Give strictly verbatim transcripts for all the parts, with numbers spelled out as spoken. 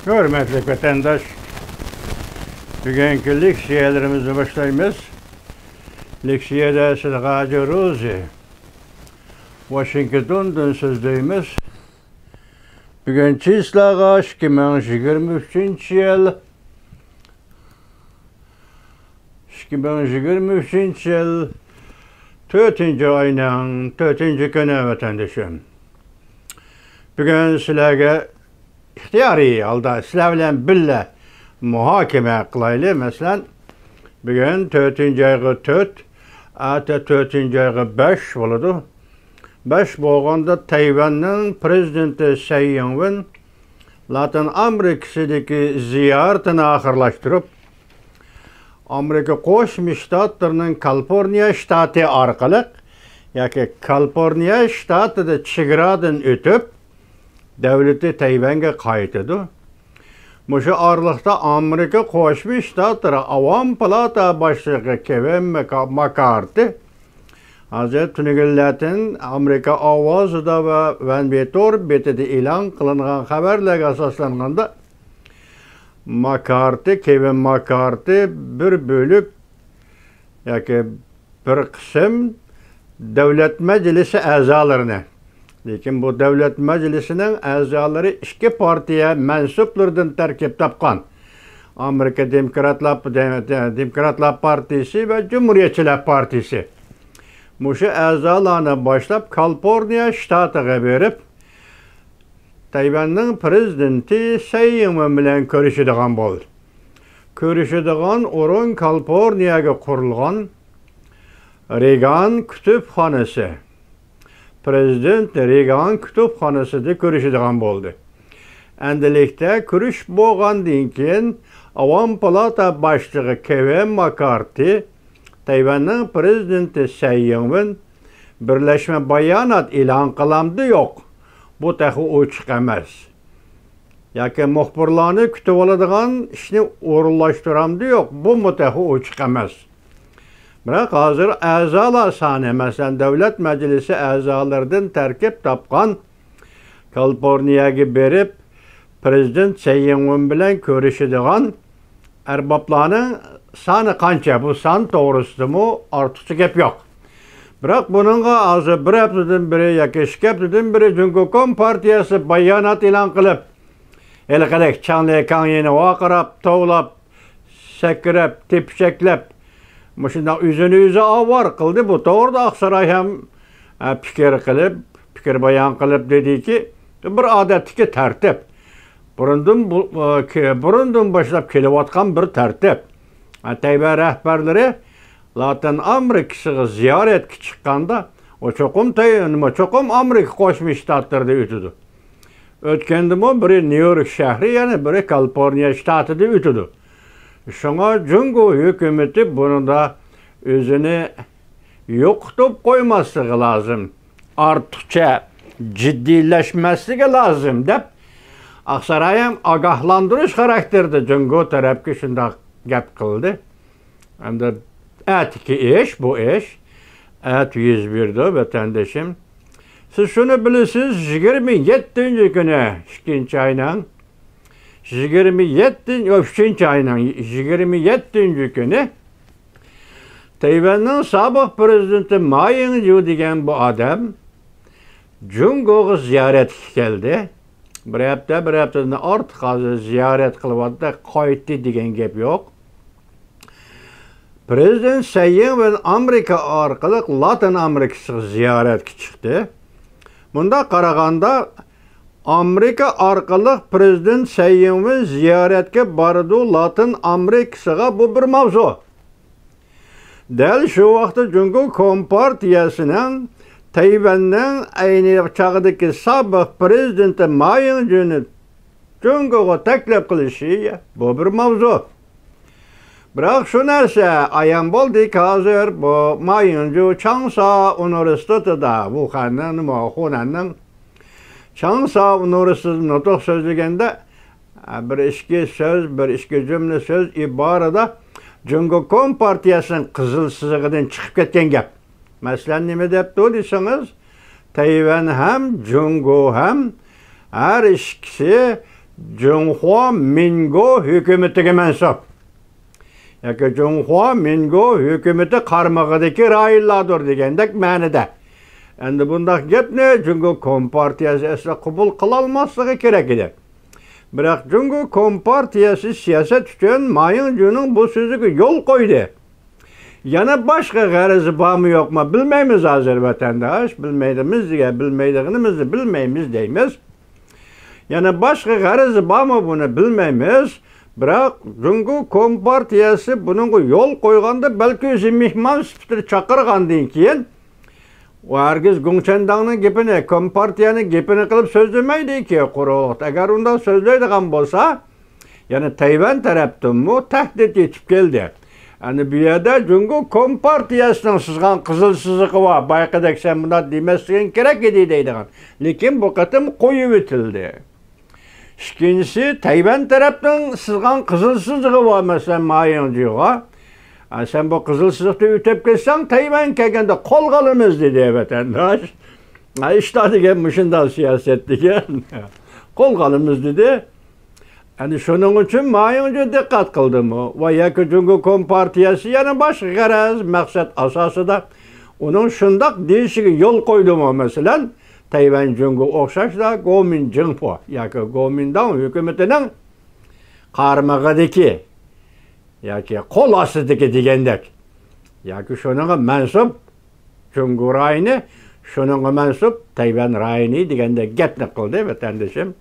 ھۆرمەتلىك ۋەتەنداش، بۈگۈنكى لېكسىيەلىرىمىزنى باشلايمىز. لېكسىيەدە سىلغا ھاجى روزى ۋاشىنگتوندىن سۆزلەيمىز. بۈگۈن چىسلاغا ئىككى مىڭ يىگىرمە ئۈچىنچى يىل، ئىككى مىڭ يىگىرمە ئۈچىنچى يىل تۆتىنچى ئاينىڭ تۆتىنچى كۈنى، ۋەتەندىشىم. بۈگۈن سىلەرگە ئىختىيارىي ھالدا سىلەر بىلەن بىللە مۇھاكىمە قىلايلى. مەسىلەن، بۈگۈن تۆتىنچى ئايغا تۆت، ئەتە تۆتىنچى ئايغا بەش بولىدۇ. بەش بولغاندا تەيۋەننىڭ پرېزىدېنتى سەي يىڭۋېن لاتىن ئامېرىكىسىدىكى زىيارىتىنى ئاخىرلاشتۇرۇپ، ئامېرىكا قوشما شتاتلىرىنىڭ كالىفورنىيە شتاتى ئارقىلىق ياكى كالىفورنىيە شتاتىدا چېگرادىن ئۆتۈپ، دۆلىتى تەيۋەنگە قايتىدۇ. مۇشۇ ئارىلىقتا ئامېرىكا قوشما شتاتلىرى ئاۋام پالاتا باشلىقى كېۋىن ماكا-، ماكارتى ھازىر تۈنۈگۈنلەتىن ئامېرىكا ئاۋازىدا ۋە ۋەنۋېتور بېتىدە ئېلان قىلىنغان خەۋەرلەرگە ئاساسلانغاندا، ماكارتى، كېۋىن ماكارتى بىر بۆلەك ياكى بىر قىسىم دۆلەت مەجلىسى ئەزالىرىنى، لېكىن بۇ دۆلەت مەجلىسىنىڭ ئەزالىرى ئىككى پارتىيە مەنسۇپلىرىدىن تەركىب تاپقان ئامېرىكا دېموكراتلار، دېموكراتلار پارتىيىسى ۋە جۇمھۇرىيەتچىلەر پارتىيىسى، مۇشۇ ئەزالارنى باشلاپ كالىفورنىيە شتاتىغا بېرىپ، تەيۋەننىڭ پرېزىدېنتى سەي يىڭۋېن بىلەن كۆرۈشىدىغان بولدى. كۆرۈشىدىغان ئورۇن كالىفورنىيەگە قۇرۇلغان رېگان كۇتۇپخانىسى، پرېزىدېنت رېگان كۇتۇپخانىسىدا كۆرۈشىدىغان بولدى. ئەندىلىكتە كۆرۈش بولغاندىن كېيىن، ئاۋام پالاتا باشلىقى كېۋىن ماكارتى، تەيۋەننىڭ پرېزىدېنتى سەي يىڭۋېن بىرلەشمە بايانات ئېلان قىلامدۇ يوق، بۇ تېخى ئوچۇق ئەمەس. ياكى مۇخبىرلارنى كۈتۈۋالىدىغان ئىشنى ئورۇنلاشتۇرامدۇ يوق، بۇمۇ تېخى ئوچۇق ئەمەس. بىراق ھازىر ئەزالار سانى، مەسىلەن، دۆلەت مەجلىسى ئەزالىرىدىن تەركىب تاپقان، كالىفورنىيەگە بېرىپ، پرېزىدېنت سەي يىڭۋېن بىلەن كۆرۈشىدىغان ئەربابلارنىڭ سانى قانچە؟ بۇ سان توغرىسىدىمۇ ئارتۇقچە گەپ يوق. بىراق بۇنىڭغا ھازىر بىر ھەپتىدىن بېرى ياكى ئىككى ھەپتىدىن بېرى جۇڭگو كومپارتىيەسى بايانات ئېلان قىلىپ، ھېلىقىدەك چاڭلى كاڭيىنى ۋارقىراپ، توۋلاپ، سەكرەپ، تېپىچەكلەپ، مۇشۇنداق ئۆزىنى ئۆزى ئاۋارە قىلدى. بۇ توغرىدا ئاقساراي ھەم، ئە، پىكىر قىلىپ، پىكىر بايان قىلىپ دېدىكى، بىر ئادەتتىكى تەرتىپ. بۇرۇندىن بۇ-، ئە، كە-، بۇرۇندىن باشلاپ كېلىۋاتقان بىر تەرتىپ. ئە، تەيۋەن رەھبەرلىرى لاتىن ئامېرىكىسىغا زىيارەتكە چىققاندا، ئۇ چوقۇم تەي-، نېمە، چوقۇم ئامېرىكا قوشما شتاتلىرىدا ئۆتىدۇ. ئۆتكەندىمۇ بىرى نيۇ يورك شەھىرى، يەنە بىرى كالىفورنىيە شتاتىدا ئۆتىدۇ. شۇڭا جۇڭگو ھۆكۈمىتى بۇنىڭدا ئۆزىنى يوقىتىپ قويماسلىقى لازىم، ئارتۇقچە جىددىيلەشمەسلىكى لازىم، دەپ ئاقساراي ھەم ئاگاھلاندۇرۇش خاراكتېرىدا جۇڭگو تەرەپكە شۇنداق گەپ قىلدى. ئەمدى ئەتىكى ئىش، بۇ ئىش ئەتە يۈز بېرىدۇ، ۋەتەندىشىم. سىز شۇنى بىلىسىز، يىگىرمە يەتتىنچى كۈنى، ئىككىنچى ئاينىڭ يىگىرمە يەتتىنچى، يوق، ئۈچىنچى ئاينىڭ يىگىرمە يەتتىنچى كۈنى تەيۋەننىڭ سابىق پرېزىدېنتى ما يىڭجۇ دېگەن بۇ ئادەم جۇڭگوغا زىيارەتكە كەلدى. بىر ھەپتە، بىر ھەپتىدىن ئارتۇق ھازىر زىيارەت قىلىۋاتىدۇ، قايتتى دېگەن گەپ يوق. پرېزىدېنت سەي يىڭۋېن ئامېرىكا ئارقىلىق لاتىن ئامېرىكىسىغا زىيارەتكە چىقتى. مۇنداق قارىغاندا، ئامېرىكا ئارقىلىق پرېزىدېنت سەي يىڭۋېن زىيارەتكە بارىدۇ لاتىن ئامېرىكىسىغا، بۇ بىر ماۋزۇ. دەل شۇ ۋاقىتتا جۇڭگو كومپارتىيەسىنىڭ تەيۋەننىڭ ئەينى چاغدىكى سابىق پرېزىدېنتى ما يىڭجۇنى جۇڭگوغا تەكلىپ قىلىشى، بۇ بىر ماۋزۇ. بىراق شۇ نەرسە ئايان بولدىكى، ھازىر بۇ ما يىڭجۇ چاڭسا ئۇنىۋېرسىتېتىدا، ۋۇخەننىڭ، نېمە، خۇنەننىڭ چاڭسا ئۇنىۋېرسىتېتىدا نۇتۇق سۆزلىگەندە، بىر ئىككى سۆز، بىر ئىككى جۈملە سۆز ئىبارىدە جۇڭگو كومپارتىيەسىنىڭ قىزىل سىزىقىدىن چىقىپ كەتكەن گەپ. مەسىلەن، نېمە دەپتۇ دېسىڭىز، تەيۋەن ھەم جۇڭگو ھەم ھەر ئىككىسى جۇڭخۇا مىنگو ھۆكۈمىتىگە مەنسۇپ ياكى جۇڭخۇا مىنگو ھۆكۈمىتى قارمىقىدىكى رايونلاردۇر دېگەندەك مەنىدە. ئەمدى بۇنداق گەپنى جۇڭگو كومپارتىيەسى ئەسلا قوبۇل قىلالماسلىقى كېرەك ئىدى. بىراق جۇڭگو كومپارتىيەسى سىياسەت ئۈچۈن ما يىڭجۇنىڭ بۇ سۆزىگە يول قويدى. يەنە باشقا غەرىزى بارمۇ يوقمۇ بىلمەيمىز ھازىر، ۋەتەنداش. بىلمەيدىمىز دېگەن، بىلمەيدىغىنىمىزنى بىلمەيمىز دەيمىز. يەنە باشقا غەرىزى بارمۇ بۇنى بىلمەيمىز. بىراق جۇڭگو كومپارتىيەسى بۇنىڭغا يول قويغاندا، بەلكى ئۆزى مېھمان سۈپىتىدە چاقىرغاندىن كېيىن، ئۇ ھەرگىز گۇڭچەنداڭنىڭ گېپىنى، كومپارتىيەنىڭ گېپىنى قىلىپ سۆزلىمەيدىكى قۇرۇلۇقتا. ئەگەر ئۇنداق سۆزلەيدىغان بولسا، يەنە تەيۋەن تەرەپتىنمۇ تەھدىت يېتىپ كەلدى. ئەنە بۇ يەردە جۇڭگو كومپارتىيەسىنىڭ سىزغان قىزىل سىزىقى بار. بايىقىدەك سەن بۇنداق دېمەسلىكىڭ كېرەك ئىدى دەيدىغان. لېكىن بۇ قېتىم قويۇۋېتىلدى. ئىككىنچىسى، تەيۋەن تەرەپنىڭ سىزغان قىزىل سىزىقى بار، مەسىلەن، ما يىڭجۇغا. «ئا، سەن بۇ قىزىل سىزىقتىن ئۆتۈپ كەتسەڭ، تەيۋەن كەلگەندە قولغا ئالىمىز» دېدى ۋەتەنداش. «ئا، ئىشتا» دېگەن مۇشۇنداق سىياسەت دېگەن. «قولغا ئالىمىز» دېدى. ئەنە شۇنىڭ ئۈچۈن ما يىڭجۇ دىققەت قىلدىمۇ؟ ۋە ياكى جۇڭگو كومپارتىيەسى يەنە باشقا غەرەز، مەقسەت ئاساسىدا ئۇنىڭ شۇنداق دېيىشىگە يول قويدىمۇ؟ مەسىلەن، تەيۋەن جۇڭگو ئوخشاشلا گومىنجىڭپو ياكى گومىنداڭ ھۆكۈمىتىنىڭ قارمىقىدىكى ياكى قول ئاستىدىكى دېگەندەك، ياكى شۇنىڭغا مەنسۇپ جۇڭگو رايونى، شۇنىڭغا مەنسۇپ تەيۋەن رايونى دېگەندەك گەپنى قىلدى ۋەتەندىشىم.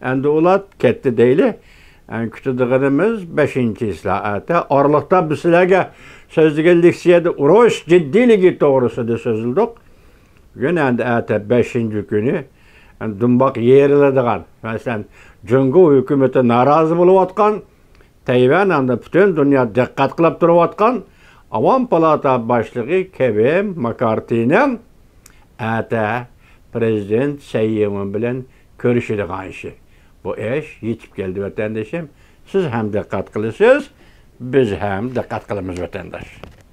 ئەمدى ئۇلار كەتتى دەيلى. ئەن كۈتىدىغىنىمىز بەشىنچى ئىسلاھاتى. ئارىلىقتا بىز سىلەرگە سۆزلىگەن لېكسىيەدە ئۇرۇش جىددىيلىكى توغرىسىدا سۆزلىدۇق. بۈگۈن ئەمدى ئەتە بەشىنچى كۈنى، ئەن دۇمباق يېرىلىدىغان، مەسىلەن، جۇڭگو ھۆكۈمىتى نارازى بولۇۋاتقان، تەيۋەن ھەمدە پۈتۈن دۇنيا دىققەت قىلىپ تۇرۇۋاتقان ئاۋام پالاتا باشلىقى كېۋىن ماكارتىنىڭ ئەتە پىرېزىدېنت سەي ئىنۋېن بىلەن كۆرۈشىدىغان ئىشى. بۇ ئىش يېتىپ كەلدى، ۋەتەندىشىم. سىز ھەم دىققەت قىلىسىز، بىز ھەم دىققەت قىلىمىز، ۋەتەنداش.